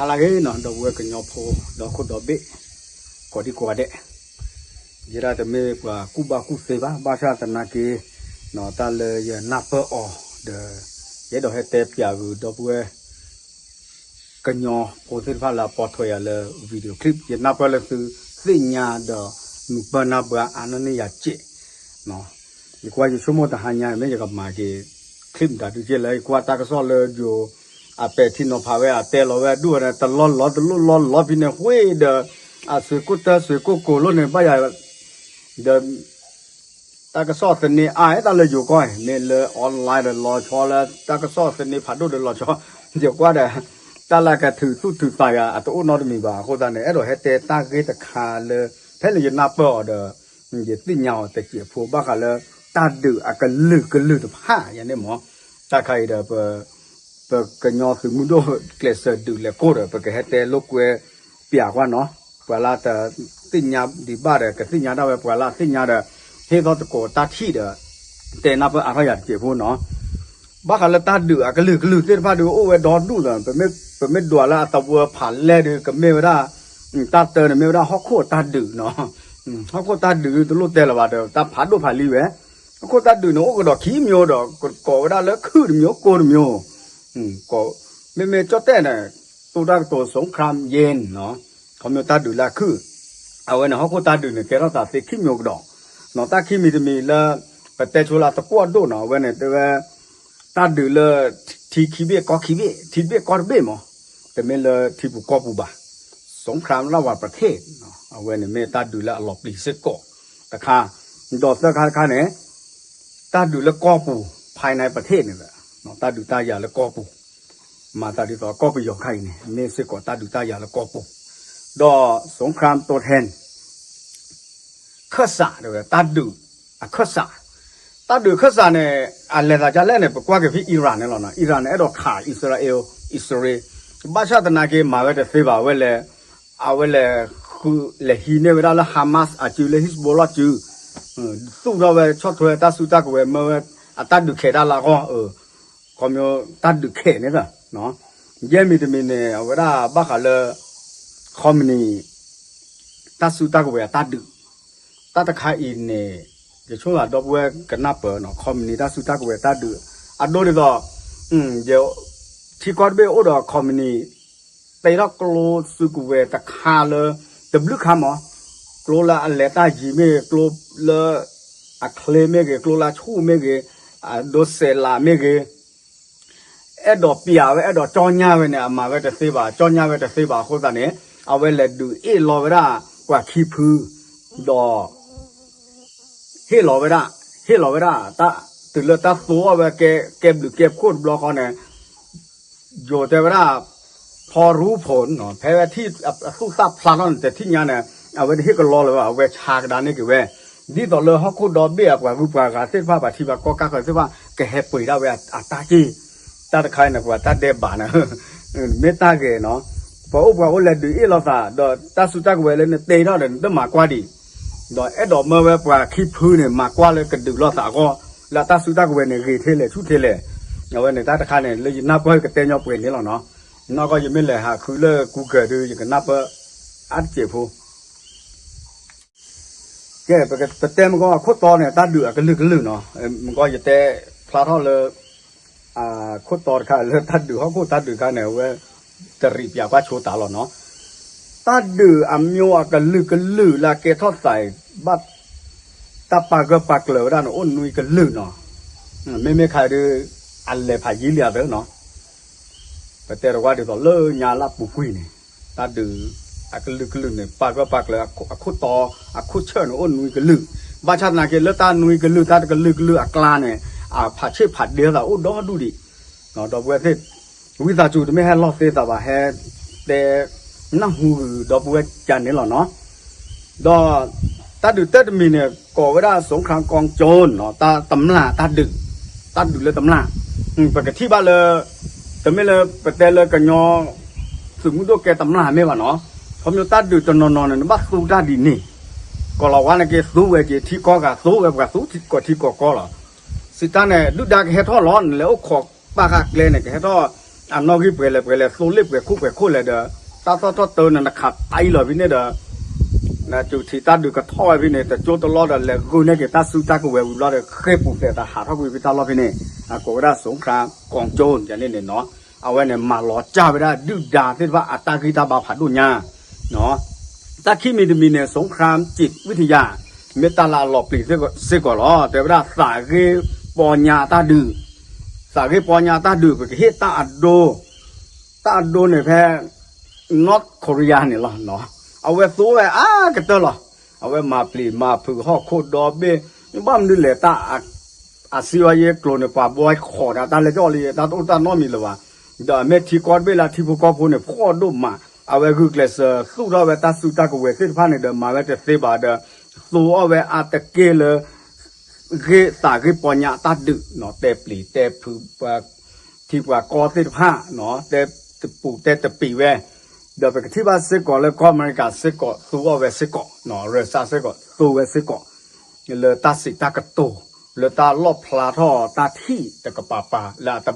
တၢ်ဂ့ၤနီၤ ဒီပုၢ်ဝဲၢ်ကညီဖိ ဒီခိၣ်ဒီဘ့ၣ် ကိးဒံကိးဂၤဒဲး, ယဲဒၣ်တမ့ၢ်ပှၤကူၣ်ဘၣ်ကူၣ်သ့ဘၣ်, ဘၣ်ဆၣ်သနာ်က့ တၢ်လၢယနၢ်ပၢၢ်အီၤဒီး ယအဲၣ်ဒိးဟဲတဲပျးဂုာ်ဒီပုၢ်ဝဲၢ် ကညီဖိသ့ၣ်တဖၣ်လၢအပိာ်ထွဲယၤလၢ video clip, ယနၢ်ပၢၢ်လၢသုသ့ၣ်ညါဒီး မုာ်ပၢၢ်နၢ်ပၢၢ်အါန့ၢ်န့ၢ်ယၤစဲး ယကွၢ်ယဆိကမိၣ်တဟါညါ မ့ၢ်ယကမၤက့ၤ clip မတၤဒုက့ၢ်လၢ ယကွၢ်တၢ်ကစီၣ်လၢယိၤ အပဲာ်ထံနီၤဖးဝဲအတဲလီၤဝဲဒိၣ်ဝဲဒၣ် တလီၢ်လီၤတလိၣ်လီၢ်လီၤဖဲန့ၣ် ဃ့ဒီး အသုးခိၣ်တၢ သုးခိၣ်ကိၤလိၣ်န့ၣ် ဘၣ်ယၤ ဒီး တၢ်ကစီၣ်သန့အါ တၢ်လၢယိၤကီၢ် မ့ၢ်လၢ online ဒီးလီၤဆီလၢ တၢ်ကစီၣ်သန့ဖးဒိၣ်ဒီးလီၤဆီ ယကွၢ်ဒီး တၢ်လၢကထုးသူၣ်ထုးသးယၤ အတအိၣ်နီတမံၤဘၣ်အဃိသတးန့ၣ် အဲၣ်ဒိးဟဲတဲတၢ်ဂ့ၢ်တခါလၢ ဖဲလၢယနၢ်ပၢၢ်အီၤဒီး ယသ့ၣ်ညါအီၤတစဲးဖိ ဘၣ်ဃးလၢ တၢ်ဒုးအကလုာ်ကလုာ်တဖၣ်ယၤန့ၣ်မ့ၢ် တၢ်ခါအံၤဒီး ပကညီသုးမုၢ်ဒိၣ်ကျဲးစၢးဒုးလဲၤကိၢ်ဒီး ပကဟဲတဲလိာ်ကွဲပျးကွၢ်နီၤ ပှၤလၢတသ့ၣ်ညါဒံးဘၣ်ဒီး ကသ့ၣ်ညါဒၣ်ဝဲ ပှၤလၢအသ့ၣ်ညါဒီး ဟ့ၣ်သီတကိးတၢ်ထံၣ်ဒီး တဲနၢ်ပၢၢ်အါထီၣ်ယၤတစဲးဖိနီၤ ဘၣ်ဃးလၢတၢ်ဒုးအကလုာ်ကလုာ်သ့ၣ်တဖၣ်ဒီး အိၣ်ဝဲဒီဒူၣ်ဒီး ပမ့ၢ်ဒွးလၢအသဝီဖးလဲၢ်ဒီး ကမ့ၢ်ဝဲဒၣ် တၢ်တၢန့ၣ်မ့ၢ်ဝဲဒၣ်ဟီၣ်ခိၣ်အတၢ်ဒုးနီၤ ဟီၣ်ခိၣ်တၢ်ဒုးတလိၣ်တဲလၢၤဘၣ်ဒီး တၢ်ဖးဒိၣ်ဖးလံဝဲ ဟီၣ်ခိၣ်တၢ်ဒုးန့ၣ် အိၣ်ကဒီးခံမျိုးဒီး ကိးဝဲဒၣ်လၢခုၣ်တမျိုး ကိၢ်တမျိုး မ့မ့ၢ်ကၠီၣ်တဲၣ်န့ၣ် သူတၢ်ကတိၤ สงครามเย็น နီၤ ခီဖျိတၢ်ဒုးလၢအခုၣ် အဝဲန့ၣ် ဟီၣ်ခိၣ်တၢ်ဒုးန့ၣ် ကဲထီၣ်သးသ့ခံမျိုးကဒီး နီၤ တၢ်ခံမံၤတမံၤလၢ ပတဲဆိလၢအတကွီၣ်ဒိၣ်နီၤ အဝဲန့ၣ်တဲဝဲ တၢ်ဒုးလၢ ထံခံဘ့ၣ်ကီၢ်ခံဘ့ၣ် ထံတဘ့ၣ်ကီၢ်တဘ့ၣ်မး တမ့ၢ်လၢထံပူၤကီၢ်ပူၤဘၣ် สงครามระหว่างประเทศ အဝဲန့ၣ်မ့ၢ်တၢ်ဒုးလၢအလီၤပျံၤစ့ၢ်ကီး တခါ ဒီးသၢခါတခါန့ၣ် တၢ်ဒုးလၢကီၢ်ပူၤ ภายในประเทศ န့ၣ် တၢ်ဒုးတၢ်ယၤလၢကီၢ်ပူၤ မၤသးဒ်သိးကီၢ်ပယီၤခါအံၤန့ၣ် မ့ၢ်စ့ၢ်ကီးတၢ်ဒုးတၢ်ယၤလၢကီၢ်ပူၤ ဒီး สงครามตัวแทน ခၢၣ်စး တဲဝဲ တၢ်ဒုးအခၢၣ်စး တၢ်ဒုးအခၢၣ်စးန့ၣ် အလဲၤသးဒ်လဲၣ်န့ၣ် ပကွၢ်က့ၤဖဲ Iran န့ၣ်လီၤနီၤ Iran န့ၣ် အဲၣ်ဒိးခး အံၣ်စရ့လး အံၣ်စရ့လး ဘၣ်ဆၣ်သနာ်က့ မၤဝဲတသ့ဘၣ် အဝဲလဲၤ အဝဲလဲၤဃု လဲၤဟံးန့ၢ်ဝဲဒၣ်လၢ Hamas အစုလၢ Hezbollah စု သူၣ်ထီၣ်ဝဲဆီၣ်ထွဲတၢ်စုတၢ်ကဝဲၤ မၢဝဲအတၢ်ဒုးခဲးတၢ်လၢအဂီၢ် ခီဖျိတၢ်ဒုးခဲးန့ၣ်လီၤ ယဲၢ်မံၤတမံၤန့ၣ် အဝဲဒၣ်ဘၣ်ဃးလၢ ခီမနံၤ တၢ်စုတၢ်ကဝဲၤအတၢ်ဒုး တၢ်တခါအံၤန့ၣ် ယဆိကမိၣ်ဒီပုၢ်ဝဲၢ်ကနၢ်ပၢၢ်နီၤ ခီမနံၤတၢ်စုတၢ်ကဝဲၤတၢ်ဒုး အဒိဒ်သိး ထံကီၢ်တဘ့ၣ်အိၣ်ဒီးခီမနံၤ တဲထီၣ်ကျိစုကဝဲၤတခါလၢ တဘျုးခါမး ကျိလၢအလဲၤတၢ်ယံၤမ့ၢ်ဂ့ၤ ကျိလၢ အချ့မ့ၢ်ဂ့ၤ ကျိလၢအဆူၣ်မ့ၢ်ဂ့ၤ အဒိစဲးလးမ့ၢ်ဂ့ၤ အဲၣ်ဒိးပျးဝဲ အဲၣ်ဒိးကၠီညါဝဲန့ၣ် အမၤဝဲတသ့ဘၣ် ကၠီညါဝဲတသ့ဘၣ်အဃိသတးန့ၣ် အဝဲလဲၤဒုးအ့ၣ်လီၤဝဲဒၣ် ပှၤခံဖု ဒီး ဟ့ၣ်လီၤဝဲဒၣ် ဟ့ၣ်လီၤဝဲဒၣ် တၢ် တုၤလၢတၢ်သိအီၣ်ဝဲ ကဲဘျုးကဲဖှိၣ်တဘျီဃီန့ၣ် ယိၤတဲဝဲဒၣ် ဖီရူဖိၣ် ဖဲဝဲထံၣ်အသူၣ်သၣ်ဖျါထီၣ်န့ၣ် တထံၣ်ညါန့ၣ် အဝဲတဟ့ၣ်ကလီလၢၤဘၣ် အဝဲဆါကဒါန့ၢ်က့ၤဝဲ ဒ်သိးလၢဟီၣ်ခိၣ်ဒီဘ့ၣ်အပှၤဂုၤပှၤဂၤသ့ၣ်တဖၣ် ပှၤထံပှၤကီၢ်ကၢ်ဃၢၤသ့ၣ်တဖၣ် ကဟဲပှ့ၤဒၣ်ဝဲအတၢ်က့ၢ် တၢ်တခါအံၤန့ၣ် ပှၤတၢ်ဒဲးဘးန့ၣ် မ့ၢ်တၢ်ဂ့ၤနီၤ ပှၤအိၣ်ပှၤအိၣ်လဲၤဒုးအ့ၣ်လိာ်သး ဒီးတၢ်စုတၢ်ကဝဲၤလၢနတဲထီၣ်ဒီး နတမၤကွၢ်ဒံး ဒီးအဲၣ်ဒိးမၢဝဲပှၤခံဖုန့ၣ် မၤကွၢ်လၢကဒုးလိာ်သးအဂီၢ် လၢတၢ်စုတၢ်ကဝဲၤန့ၣ် ဂ့ၤထဲလဲၣ်ဆူၣ်ထဲလဲၣ် အဝဲန့ၣ်တၢ်တခါန့ၣ် လၢယနၢ်ပၢၢ်ကတဲညီပှဲၤန့ၣ်လီၤနီၤ နီၢ်ကီၢ်ယမ့ၢ်လဲၤဟးဃုလၢ Google ဒီး ယကနၢ်ပၢၢ်အါတစဲးဖိ ကဲ ပတဲမ့ၢ်ကီအခိၣ်တီန့ၣ် တၢ်ဒုးအကလုာ်ကလုာ်နီၤ မ့ၢ်ကီယတဲဖျါထီၣ်လၢ အခိၣ်တီတခါလၢတၢ်ဒုးဟီၣ်ခိၣ်တၢ်ဒုးတခါန့ၣ် အဝဲ တရံးပၠးကွၢ်ဆိတးလီၤနီၤ တၢ်ဒုးအမျိုးအကလုာ်ကလုာ်လၢအကဲထီၣ်သးအံၤ ဘၣ်တၢ်ပာ်ဂၢၢ်ပာ်ကျၢၤဝဲဒၣ်န့ၣ် အိၣ်နွံကလုာ်နီၤ မ့မ့ၢ်ခါဒုး အလဲၤဖးယံၤလံအသၢနီၤ ပတဲတဝၢ်ဒ်သိးလၢညါလၢပူၤကွံာ်န့ၣ် တၢ်ဒုးအကလုာ်ကလုာ်န့ၣ် ပာ်ဂၢၢ်ပာ်ကျၢၤအခိၣ်တီ အခိၣ်ဆၢၣ်န့ၣ် အိၣ်နွံကလုာ် ဘၣ်ဆၣ်သနာ်က့ လၢတၢ်နွံကလုာ် တၢ်တကလုာ်ကလုာ်အကျါန့ၣ် အဖးဆ့ၣ်ဖးဒ့သးအိၣ်ဒီဒူၣ်ဒံး ဒီပုၢ်ဝဲၢ်သ့ၣ် ဝံသးစူၤတမ့ၢ်ဟဲလီၤသ့သးဘၣ် ဟဲတဲနၢ်ဟူဂုာ်ဒီပုၢ်ဝဲၢ်ကန့ၣ်လီၤနီၤ ဒီးတၢ်ဒုးတၢ်တမံၤန့ၣ် ကိးဝဲဒၣ် สงครามกองโจร နီၤ တၢ်တမျၢ်တၢ်ဒုး တၢ်ဒုးလၢတမျၢ် ပကထံၣ်ဘၣ်လၢ တမ့ၢ်လၢပတဲလၢကညီ သုးမုၢ်ဒိၣ်ကဲတမျၢ်မ့ၢ်ဘၣ်နီၤ ခီဖျိတၢ်ဒုးတနီၤနီၤန့ၣ် နဘၣ်သူတၢ်ဒ်န့ၣ် ကီၤလၤဝါန့ၣ်က့ၤသူဝဲက့ၤ ထံကီၢ်ဂၤသူဝဲပှၤသူထံကီၢ်ထံကီၢ်ကီၢ်လီၤ စံးတၢ်န့ၣ် ဒုၣ်ဒါကဟဲထီၣ်လီၤ နလဲၤအိၣ်ခိးပာ်ဃာ်ကျဲန့ၣ် ကဟဲထီၣ် အနီၣ်ဂံၢ်ပှဲၤလဲၣ်ပှဲၤလဲၣ် သိလ့ၣ်ပှဲၤခိၣ်ပှဲၤခိၣ်လဲၣ်ဒီး တၢ်သီၣ်ထီၣ်တၢ်နၤနခးတအံၤလီၤဖဲန့ၣ်ဒီး နကထံးတၢ်ဒုးကထီၣ်ဝဲဖဲန့ၣ် တကၠိတလီၢ်ဒီး လဲၤဂုာ်န့ၢ်က့ၤတၢ်စုတၢ်ကဝဲၤဝံၤဘျီဒီး ဃ့ၢ်ပူၤဖျဲးသးဟးထီၣ်ကွံာ်ဖဲတၢ်လီၢ်ဖဲန့ၣ် အကိးဝဲဒၣ် สงครามกองโจร န့ၣ်န့ၣ်နီၤ. အဝဲန့ၣ် မၤလီၤကၢ်ဝဲဒၣ်ဒုၣ်ဒါသ့ၣ်တဖၣ်အတၢ်ဂံၢ်တၢ်ဘါဖးဒိၣ်ညါ တၢ်ခံမံၤတမံၤန့ၣ် สงครามจิตวิทยา မ့ၢ်တၢ်လၢအလီၤပျံၤစ့ၢ်ကီးလီၤ. တဲဝဲဒၣ်သးဂ့ၢ်ပီညါတၢ်ဒုး, သးဂ့ၢ်ပီညါတၢ်ဒုး ပကဟ့ၣ်တၢ်အဒိ, တၢ်အဒိန့ၣ်ဖဲ North Korea န့ၣ်လီၤ. အဝဲသိဝဲအါကတၢၢ်လီၤ. အဝဲမၤပျံၤမၤဖုးဟီၣ်ခိၣ်ဒီဘ့ၣ်, ဘၣ်မနုၤလဲၣ် တၢ် အစံးဝဲယဲကျိၤန့ၣ် ပှၤဘှီဃီၤဒီးတၢ်လဲၤကီၢ်လံ တၢ်တအိၣ်တၢ်နီတမံၤလၢၤဘၣ်. ဒီးအမ့ၢ်ထံကီၢ်တဘ့ၣ်လၢထံဖိကီၢ်ဖိန့ၣ် ဖှီၣ်ဒိၣ်မး, အဝဲဂုာ်ကျဲးစၢးသူၣ်ထီၣ်ဝဲတၢ်စုတၢ်ကဝဲၤသ့ၣ်တဖၣ်န့ၣ်ဒီး မၤဝဲတသ့ဘၣ်ဒီး သိအီၣ်ဝဲအါတက့ၢ်လၢ ဂ့ၢ်သးဂ့ၢ်ပီညါတၢ်ဒုးနီၤ တဲပျံၤတဲဖုးပှၤ ထံပှၤကီၢ်သ့ၣ်တဖၣ်နီၤ တဲတပူၤတဲတပံၤဝဲ, ဒီးပကထံၣ်ဘၣ်စ့ၢ်ကီးလၢကီၢ်အမဲရကၤစ့ၢ်ကီး သူအီၣ်ဝဲစ့ၢ်ကီးနီၤ ရၢၡါစ့ၢ်ကီး သူဝဲစ့ၢ်ကီး လၢတၢ်စံးတၢ်ကတိၤ လၢတၢ်လီၣ်ဖျါထီၣ်တၢ်ထံၣ်တကပၤပၤ လၢအတ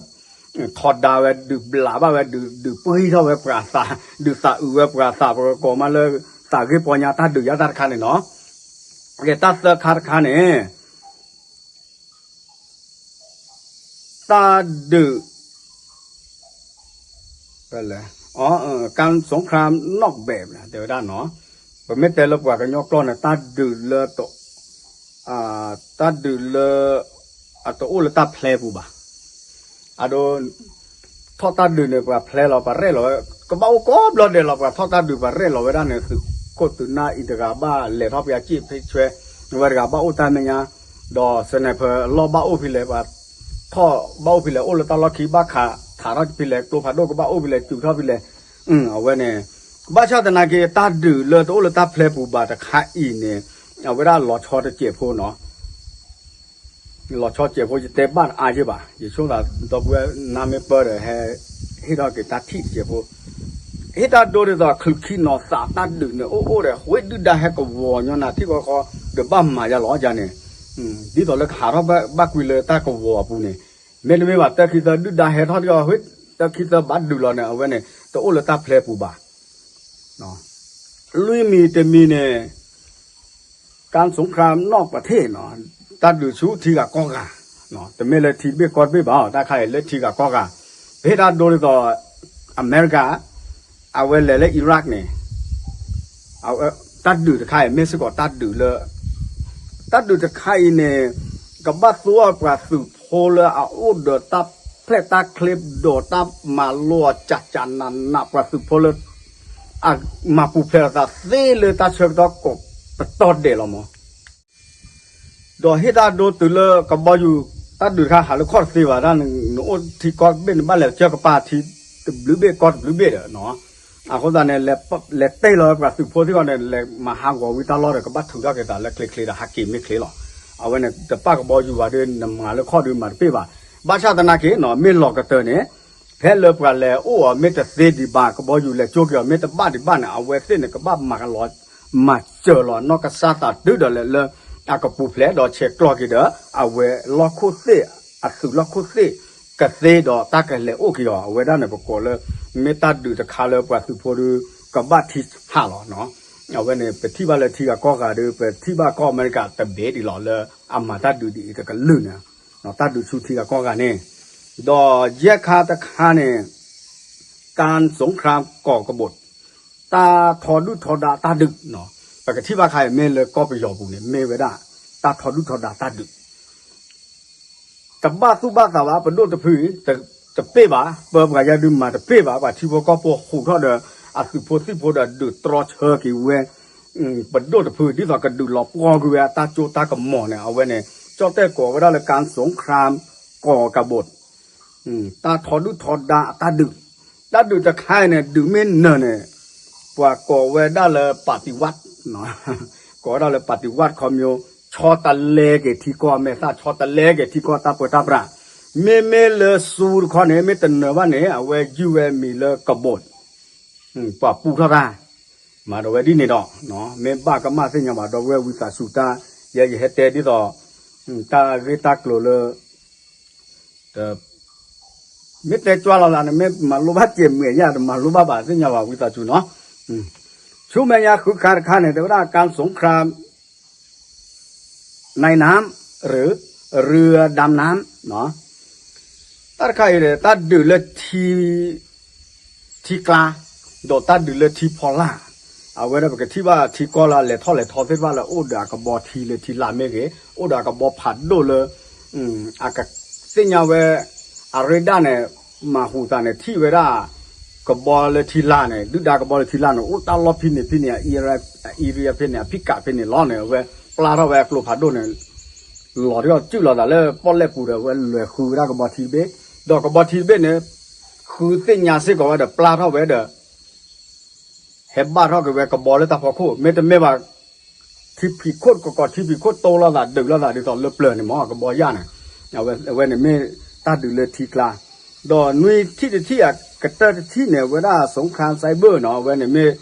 ထီဒါဝဲဒုးဘျးဘၣ်ဝဲဒုး ဒုးပှံၢ်ထီၣ်ဝဲပှၤသး ဒုးသးအုးဝဲပှၤသး ပကကိးမးလၢ သးဂ့ၢ်ပီညါတၢ်ဒုးယါတၢ်တခါန့ၣ်နီၤ. ကဲတၢ်သၢခါတခါန့ၣ် တၢ်ဒုး ဖဲလဲၣ်, ကၣ်စူခရၣ်နီၣ်ဘဲး တဲဝဲဒၣ်နီၤ, ပမ့ၢ်တဲလၢပှၤကညီကျိာ်န့ၣ် တၢ်ဒုးလၢ တၢ်ဒုးလၢ အတအိၣ်လၢတၢ်ဖျဲပူၤဘၣ်. အဒိ ထီၣ်တၢ်ဒုးန့ၣ် ပှၤဖျဲလီၤ ပှၤရဲၣ်လီၤဝဲ ကဘၣ်အိၣ်ကိးဘျီဒဲးလီၤ ပှၤထီၣ်တၢ်ဒုး ပှၤရဲၣ်လီၤဝဲဒၣ်န့ၣ် သုးခိၣ်သုးနၢ်အံၤတဂၤဘၣ်လဲၤထီၣ်ဖဲအစ့ၣ်ဖဲဆွဲ ဝဲတဂၤဘၣ်အိၣ်တၢ်မဲာ်ညါ, ဒီး sniper လီၢ်ဘၣ်အိၣ်ဖဲလဲၣ် ပှၤထီၣ်ဘၣ်အိၣ်ဖဲလဲၣ် အိၣ်လၢတၢ်လီၢ်ခံဘၣ်ခး ခးထီၣ်ဖဲလဲၣ် ကျိဖးဒိၣ်ကဘၣ်အိၣ်ဖဲလဲၣ် စူးထီၣ်ဖဲလဲၣ်, အဝဲန့ၣ် ဘၣ်ဆၣ်သနာ်က့ တၢ်ဒုးလၢတအိၣ်လၢတၢ်ဖျဲပူၤဘၣ်တခါအံၤန့ၣ် အဝဲဒၣ်လီၤဆီတစဲးဖိနီၤ လီၤဆီစဲးဖိ ယတဲဘၣ်တအါယ့ၢ်ဘၣ် ယဆိသးဒီပုၢ်ဝဲၢ်နါမ့ၢ်ပၢၢ်ဒီး ဟဲဟ့ၣ်ထီၣ်က့ၤတၢ်ထံၣ်တစဲးဖိ, ဟ့ၣ်တၢ်ဒိဒ်သိးချုးခံနီၤသးတၢ်ဒုးန့ၣ် အိၣ်အိၣ်ဒီး ဃ့ဒုၣ်ဒါဟဲကဝီၤညီနၤထံၣ်ဃီဃီ ဒီးဘၣ်မၤယါလီၤယါန့ၣ်, ဒ်သိးလၢကဟးထီၣ်ဘၣ်ကွံာ်လၢတၢ်ကဝီၤအပူၤန့ၣ်, မ့တမ့ၢ်ဘၣ်တၢ်ခံသၢဒုၣ်ဒါဟဲထီၣ်ထံၣ်ဃီ တၢ်ခံသၢဘၣ်ဒုးလီၤန့ၣ် အဝဲန့ၣ် တအိၣ်လၢတၢ်ဖျဲပူၤဘၣ် လွံၢ်မံၤတမံၤန့ၣ် ကၣ်စူခရၣ်နီၣ်ပထ့ၣ်နီၤ, တၢ်ဒုးဆူထံဂၤကီၢ်ဂၤ, တမ့ၢ်လၢထံဘ့ၣ်ကီၢ်တဘ့ၣ်ဘၣ် တၢ်ခါအံၤလၢထံဂၤကီၢ်ဂၤ, ပဟ့ၣ်တၢ်ဒိဒ်သိး အမဲရကၤ အဝဲလဲၤလၢ Iraq န့ၣ် တၢ်ဒုးတခါအံၤ မ့ၢ်စ့ၢ်ကီးတၢ်ဒုးလၢ တၢ်ဒုးတခါအံၤန့ၣ် ကဘၣ်သူအီၤပှၤသုးဖိလၢအအိၣ်ဒီးတၢ်ဖျဲၣ်တၢ်ချ့ ဒီးတၢ်မၤလိအီၤကးကးနးနး ပှၤသုးဖိလၢ အမၤပူၤဖျဲးလိာ်သးသ့လၢတၢ်ဆၢကတီၢ်ကိးပတီၢ်ဒဲးလီၤမး ဒီးဟ့ၣ်တၢ်ဒိတုၤလၢကဘီယူၤ တၢ်ဒုးတခါဟးလၢခီၣ်တသ့ဘၣ်ဒၣ်န့ၣ် နအိၣ်ထံကီၢ်တဘ့ၣ်န့ၣ် ဘၣ်လဲၤကၢကပၤထံတဘျုးဘ့ၣ်ကီၢ်တဘျုးဘ့ၣ်ဒီး အဃိသတးန့ၣ် လဲၤတဲလီၤဝဲပှၤသုးဖိသ့ၣ်တဖၣ်န့ၣ် လဲၤမၤဟးဂီၤဝံၤတၢ်လီၢ်ဒီး ကဘၣ်ထုးထီၣ်က့ၤသးလၢချ့ချ့ဒီး ဟးက့ၤမ့ၢ်ချ့လီၤ. အဝဲန့ၣ် တပၣ်ကဘီယူၤဘၣ်ဒီး နမၤလၢခီၣ်ဒီးမၤတပ့ၢ်ဘၣ်. ဘၣ်ဆၣ်သနာ်က့နီၤ မ့ၢ်လီၤကတၢၢ်န့ၣ် ဖဲလၢပှၤလဲၤအိၣ်အီၤမ့ၢ်တသ့ဒံးဘၣ် ကဘီယူၤလဲၤကၠိက့ၤအီၤမ့ၢ်တဘၣ်ဒံးဘၣ်န့ၣ် အဝဲသ့ၣ်န့ၣ် ကဘၣ်မၤကလီၤ မၤစၢၤလီၤနီၢ်ကစၢ်သးတုၤဒီးလဲၤလၢ အကပူၤဖျဲးဒီးဆဲးကျိးက့ၤဒီး အဝဲလီၢ်ခိၣ်သ့ၣ် အသုးလီၢ်ခိၣ်သ့ၣ် ကသ့ဒီးတၢ်ကလဲၤအိၣ်က့ၤအီၤ အဝဲဒၣ်န့ၣ် ပကိးလၢ မ့ၢ်တၢ်ဒုးတခါလၢပှၤသုးဖိဒီး ကဘၣ်ထံဟးလီၤနီၤ. အဝဲန့ၣ် ပထံၣ်ဘၣ်လၢထံဂၤကီၢ်ဂၤဒီး ပထံၣ်ဘၣ်ကီၢ်အမဲရကၤတဘ့ၣ်ဒံးလီၤလၢ အမၤတၢ်ဒုးဒ်အံၤတကလုာ်န့ၣ် တၢ်ဒုးဆူထံဂၤကီၢ်ဂၤန့ၣ် ဒီးယဲၢ်ခါတခါန့ၣ် ကၣ်စူခရၣ်ကီၢ်ကဘိး တၢ်ထီဒုၣ်ထီဒါတၢ်ဒုး ပကထံၣ်ဘၣ်ခါအံၤမ့ၢ်လၢကီၢ်ပယီၤပူၤန့ၣ် မ့ၢ်ဝဲဒၣ် တၢ်ထီဒုၣ်ထီဒါတၢ်ဒုး တဘၣ်သူၣ်ဘၣ်သးဘၣ် ပဒိၣ်တဖု တပ့ၢ်ဘၣ် ပၢပှၤယါဒုးမၤတပ့ၢ်ဘၣ် ပှၤထံဖိကီၢ်ဖိဟူးထီၣ်ဒီး အသုးဖိသံၣ်ဖိဒီးဒုးတြီဆၢက့ၤဝဲ ပဒိၣ်တဖု ဒ်သိးကဒုးလီၤပှီၢ်ကွံာ်ဝဲအတၢ်ကၠိတၢ်ကမီၤန့ၣ် အဝဲန့ၣ် ကၠီၣ်တဲၣ်ကိးဝဲဒၣ်လၢ ကၣ်စူခရၣ်ကီၢ်ကဘိး တၢ်ထီဒုၣ်ထီဒါအတၢ်ဒုး တၢ်ဒုးတခါအံၤန့ၣ် ဒုးမ့ၢ်နၢၤန့ၣ် ပှၤကိးဝဲဒၣ်လၢ ပၣ်တံၣ်ဝၣ် ကိးဝဲဒၣ်လၢ ပၣ်တံၣ်ဝၣ် ခီမၠိ ဆီတလဲက့ၤထံကီၢ် အမဲာ်သၣ်ဆီတလဲက့ၤထံကီၢ်တၢ်ပၢတၢ်ပြး မ့မ့ၢ်လၢစူတခီန့ၣ် မ့ၢ်တနၢၤဘၣ်န့ၣ် အဝဲယုၢ်ဝဲမံၤလၢကဘိး ပှၤပူထီၣ်တၢ် မၤဒီးဝဲဒ်န့ၣ်ဒီး မ့ၢ်ဘၣ်ကမၣ်သ့ၣ်ညါဘၣ် ဒီပုၢ်ဝဲၢ်ဝံသးစူၤတၢ် ယဲယဟဲတဲဒ်သိး တၢ်ဂ့ၢ်တၢ်ကျိၤလၢ တ မ့ၢ်တဲကွၢ်လီၤသးန့ၣ် မ့ၢ်မၤလိဘၣ်စဲးမုာ်ညါ တမၤလိဘၣ်ဘၣ်သ့ၣ်ညါဘၣ် ဝံသးစူၤနီၤ. ဆူမဲာ်ညါဃုခါတခါန့ၣ် တဲဝဲဒၣ် การสงคราม ในน้ำ หรือ เรือดำน้ำ နီၤ. တၢ်တခါအံၤန့ၣ် တၢ်ဒုးလၢထံ ထံကျါ ဒီးတၢ်ဒုးလၢထံဖီလာ်, အဝဲဒၣ်ပကထံၣ်ဘၣ်ထံကီၢ်လၢလဲၤထီၣ်လဲၤထီသ့ၣ်တဖၣ်လၢအိၣ်ဒီးအကဘီထံလၢထံလာ်မ့ၢ်ဂ့ၤ, အိၣ်ဒီးအကဘီဖးဒိၣ်လၢ အကသ့ၣ်ညါဝဲ အရ့ဒၣ်န့ၣ် မၤဟူးသးန့ၣ် ထံၣ်ဝဲဒၣ် ကဘီလၢထံလာ်န့ၣ် ဒုၣ်ဒါကဘီလၢထံလာ်န့ၣ် အိၣ်တၢ်လီၢ်ဖဲန့ၣ်ဖဲန့ၣ် အ area ဖဲန့ၣ် အဖံးကးဖဲန့ၣ်လီၤန့ၣ် အဝဲပျၢ်ထီၣ်ဝဲအကျိဖးဒိၣ်န့ၣ် လီၤထီၣ်စုၣ်လီၤသးလၢပီၣ်လဲၣ်ပူၤဒီး အဝဲလဲၤဃုဝဲဒၣ်ကဘီထံတဘ့ၣ်, ဒီးကဘီထံတဘ့ၣ်န့ၣ် ဃုသ့ၣ်ညါစ့ၢ်ကီးဝဲဒီးပျၢ်ထီၣ်ဝဲဒီး ဟဲဘၣ်ထီၣ်က့ၤဝဲကဘီလၢတၢ်ဖီခိၣ် မ့တမ့ၢ်ဘၣ် ထံဖံးခိၣ်တကီး ထံဖံးခိၣ်တိလီၤသးဒုးလိာ်သးဒ်သိးလၢပျၢၤန့ၣ်မ့ၢ် ကဘီယၢ်န့ၣ်, အဝဲန့ၣ်မ့ၢ်တၢ်ဒုးလၢထံကျါ, ဒီးနွံထံၣ်တထံၣ်အကတၢၢ်တထံၣ်န့ၣ် အဝဲဒၣ် สงครามไซเบอร์ နီၤ အဝဲန့ၣ်မ့ၢ်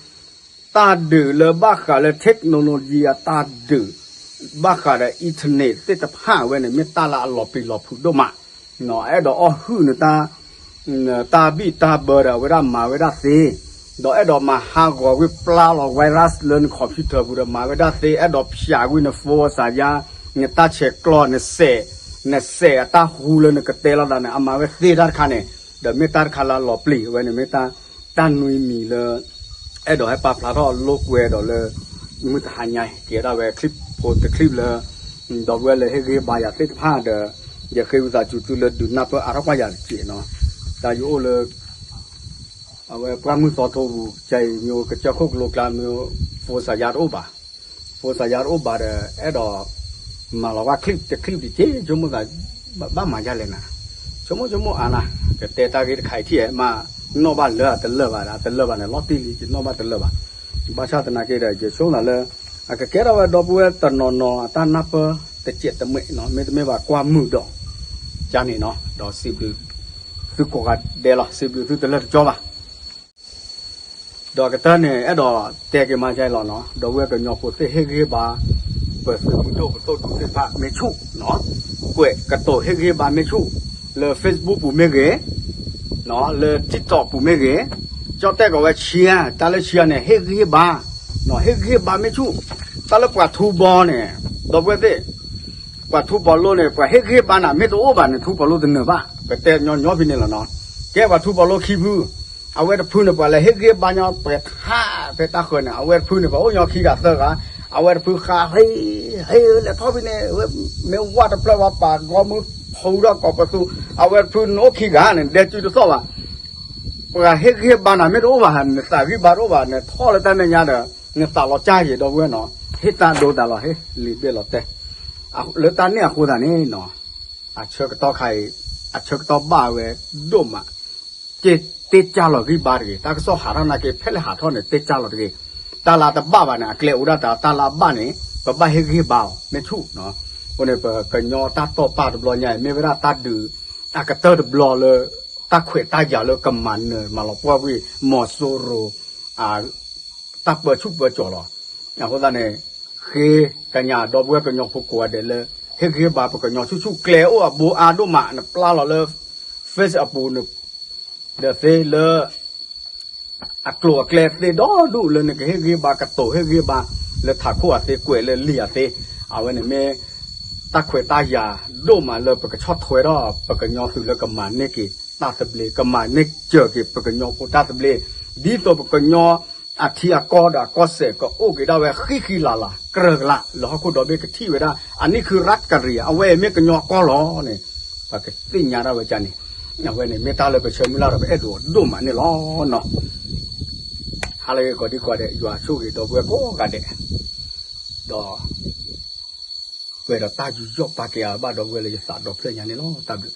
တၢ်ဒုးလၢဘၣ်ဃးလၢ technology အတၢ်ဒုး ဘၣ်ဃးဒီး internet သ့ၣ်တဖၣ် အဝဲန့ၣ်မ့ၢ်တၢ်လၢအလီၤပျံၤလီၤဖုးဒိၣ်မး, အဲၣ်ဒိးအီၣ်ဟုၣ်န့ၢ်တၢ် တၢ်ဘံၣ်တၢ်ဘၢဒီး အဝဲဒၣ်မၤဝဲဒၣ်သ့, ဒီးအဲၣ်ဒိးမၤဟးဂီၤဝံၤပျၢ်လီၤ virus လၢန computer ပူၤဒီး မၤဝဲဒၣ်သ့, အဲၣ်ဒိးဖျးဝံၤန phone အစၤယါ နတၢ်ဆဲးကျိး နစဲး နစဲးအတၢ်ဟူလၢနကတဲလီၤသးန့ၣ် အမၤဝဲသ့တၢ်တခါန့ၣ်, ဒီးမ့ၢ်တၢ်တခါလၢအလီၤပျံၤ အဝဲန့ၣ်မ့ၢ်တၢ် တၢ်နွံမံၤလၢ အဲၣ်ဒိးဟဲပာ်ဖျါထီၣ်လိာ်ကွဲဒီးလၢ မုၢ်တဟါညါ ကဲဒၣ်ဝဲ clip ဖိတ clip လၢ ဒီပုၢ်ဝဲၢ်လၢဟ့ၣ်ဂံၢ်ဟ့ၣ်ဘါယၤသ့ၣ်တဖၣ်ဒီး ယဃ့ဝံသးစူၤသုလၢဒုးနၢ်ပၢၢ်အါထီၣ်ကွၢ်ယၤတက့ၢ်နီၤ, တၢ်ယအိၣ်လၢ အဝဲပှၢ်မုၢ်သီထိပူၤ ကဲအံၤမ့ၢ်ကစၢၢ်ခိၣ်ကလိကျါမ့ၢ် phone စၤယါတအိၣ်ဘၣ်, phone စၤယါတအိၣ်ဘၣ်ဒီး အဲၣ်ဒိး မၤလီၤဝဲ clip တ clip တက့ၢ် ဆိကမိၣ်သး ဘၣ်မၤဒ်လဲၣ်နၤ, ဆိကမိၣ်ဆိကမိၣ်အါနၤ, ကတဲတၢ်ဂ့ၢ်တခါအံၤထံၣ်မး, နီၣ်ဘၣ်လၢအတလၢာ်ဘၣ်ဒီး အတလၢာ်ဘၣ်န့ၣ် လီၤတံၢ်လံ ယနီၣ်ဘၣ်တလၢာ်ဘၣ်, ဘၣ်ဆၣ်သနာ်က့ဒီး ယဆိကမိၣ်သးလၢ အကကဲထီၣ်ဝဲဒီပုၢ်ဝဲၢ်တနီၤနီၤအတၢ်နၢ်ပၢၢ်တစဲးတမှဲးနီၤ, မ့တမ့ၢ်ဘၣ်ကွၢ်မုာ်ဒီး ကန့ၣ်နီၤ, ဒီးစံးဘျုးသုကိးဂၤဒဲးလီၤ, စံးဘျုးသုတလၢာ်တကၠီဘၣ် ဒီးကတၢၢ်န့ၣ် အဲၣ်ဒိးတဲက့ၤမးကဲလီၤနီၤ, ဒီပုၢ်ဝဲၢ်ကညီဖိသ့ၣ်ဟ့ၣ်ဂံၢ်ဟ့ၣ်ဘါ ပသုးမုၢ်ဒိၣ်ပသိၣ်ဒူသ့ၣ်တဖၣ်မ့ၢ်ဆူၣ်နီၤ, ကွဲးကတိၤဟ့ၣ်ဂံၢ်ဟ့ၣ်ဘါမ့ၢ်ဆူၣ် လၢ Facebook ပူၤမ့ၢ်ဂ့ၤ, လၢ TikTok ပူၤမ့ၢ်ဂ့ၤ, ကၠီၣ်တဲၣ်ကီးဝဲ share တၢ်လၢ share န့ၣ် ဟ့ၣ်ဂံၢ်ဟ့ၣ်ဘါ, ဟ့ၣ်ဂံၢ်ဟ့ၣ်ဘါမ့ၢ်ဆူၣ်, တၢ်လၢပှၤထူဘီန့ၣ် ဒီပုၢ်ဝဲၢ်သ့ၣ် ပှၤထူပီၤလိန့ၣ် ပှၤဟ့ၣ်ဂံၢ်ဟ့ၣ်ဘါနၤ မ့ၢ်တအိၣ်ဘၣ်န့ၣ် ထူပီၤလိတနၢၤဘၣ်, ပတဲညီညီဖဲန့ၣ်လီၤနီၤ, ကဲပှၤထူပီၤလိခံဖု, အဝဲတဖုန့ၣ် ပှၤလဲၤဟ့ၣ်ဂံၢ်ဟ့ၣ်ဘါညီ ပှဲၤထါဖဲတၢ်ဃၢၤန့ၣ်, အဝဲတဖုန့ၣ် ပှၤအိၣ်ညီခံဂၤသၢဂၤ, အဝဲတဖုဃါ ဟ့ၣ် ဟ့ၣ် လဲၤထီၣ်ဖဲန့ၣ် မ့ၢ်ဝၣ်တဖျၢၣ်ဝဲပာ်ဂီၢ်မုၢ်ဖူထီၣ်ကိးပသူ, အဝဲတဖုနအိၣ်ခံဂၤန့ၣ် ဒဲကုတသီၣ်ဘၣ် ပှၤဟ့ၣ်ဂံၢ်ဟ့ၣ်ဘါနၤမ့ၢ်တအိၣ်ဘၣ် နသးဂံၢ်ဘါတအိၣ်ဘၣ် နထီၣ်လၢတၢ်မဲာ်ညါဒီး နသးလီၤကၢ်ယံာ်ဒီပုၢ်ဝဲၢ်နီၤ, ဟ့ၣ်တၢ်ဒိတၢ်လီၤ ဟ့ၣ်လံာ်ဘ့ၣ်လီၤတဲာ်, လၢတၢ်န့ၣ်အဃိသတးန့ၣ်နီၤ, အဆၢကတီၢ်ခါအံၤ အဆၢကတီၢ်ဘၣ်ဝဲဒိၣ်မး, က့ၤတ့ကၢ်လီၤဂံၢ်ဘါတဂ့ၤ, တၢ်ကစီၣ်ဟးထီၣ်နာ်က့ ဖဲလဲၣ်ဟးထီၣ်န့ၣ် တ့ကၢ်လီၤတဂ့ၤ, တၢ်လၢတဘၣ်ဘၣ်န့ၣ် အကျဲအိၣ်ဒၣ်တၢ်, တၢ်လၢအဘၣ်န့ၣ် ပဘၣ်ဟ့ၣ်ဂံၢ်ဟ့ၣ်ဘါအီၤ မ့ၢ်ဆူၣ်နီၤ, အဃိန့ၣ် ပကညီတၢ်တီၢ်ပာ်တဘျီညါအံၤ မ့ၢ်ဝဲဒၣ်တၢ်ဒုး အကတၢၢ်တဘျီလၢ တၢ်ခွဲးတၢ်ယာ်လၢကမၤနၢၤမၤလီၤပှီၢ်ကွံာ် မီၤစိရိၤ တၢ်ပၢဆူၣ်ပၢကၠီၤလီၤ. အဃိသတးန့ၣ် ဃ့ကညးဒီပုၢ်ဝဲၢ်ကညီဖိကိးဂၤဒဲးလၢ ဟ့ၣ်ဂံၢ်ဟ့ၣ်ဘါပကညီဆူၣ်ဆူၣ် ကျဲအိၣ်အဘိအါဒိၣ်မး နပျၢ်လီၤလၢ Facebook ပူၤန့ၣ် ဒီးသ့လၢ အကျိၤအကျဲသ့ဒီဒူၣ်လၢနကဟ့ၣ်ဂံၢ်ဟ့ၣ်ဘါကတိၤဟ့ၣ်ဂံၢ်ဟ့ၣ်ဘါ လၢထးခိၣ်အသ့ကွဲးလၢလံာ်အသ့, အဝဲန့ၣ်မ့ၢ် တၢ်ခွဲးတၢ်ယာ်ဒိၣ်မးလၢပကဆီၣ်ထွဲဒီး ပကညီသုးလၢကမၤန့ၢ်က့ၤတၢ်သဘျ့, ကမၤန့ၢ်စၢၤက့ၤပကညီဖိတၢ်သဘျ့, ဒ်သိးပကညီအထံအကီၢ်ဒီးအကီၢ်စဲၣ်ကအိၣ်က့ၤဒၣ်ဝဲဃံဃံလၤလၤ ကြၢးကလာ် လၢဟီၣ်ခိၣ်ဒီဘ့ၣ်ကထံၣ်ဝဲဒၣ် အနံၣ်ခုရၣ်ကရံၤ အဝဲအံၤမ့ၢ်ကညီအကီၢ်လီၤန့ၣ် ပကသ့ၣ်ညါဒၣ်ဝဲဒ်န့ၣ်, အဝဲန့ၣ်မ့ၢ်တၢ်လၢပဆၢမုၢ်လၢ်ဒီးပအဲၣ်ဒိးဒိၣ်မးန့ၣ်လီၤနီၤ. ဟါလၢဂ့ၤကိးဒံကိးဒဲး ယွၤဆိၣ်ဂ့ၤဒီပုၢ်ဝဲၢ်ကိးဂၤဒဲး, ဒီး ပှဲၤဒီးတၢ်ယူးယီၣ်ပာ်ကဲအဘၣ်ဒီပုၢ်ဝဲၢ်လၢယသးဒီဖျၢၣ်ညါန့ၣ်လီၤ. တၢ်ဘျုး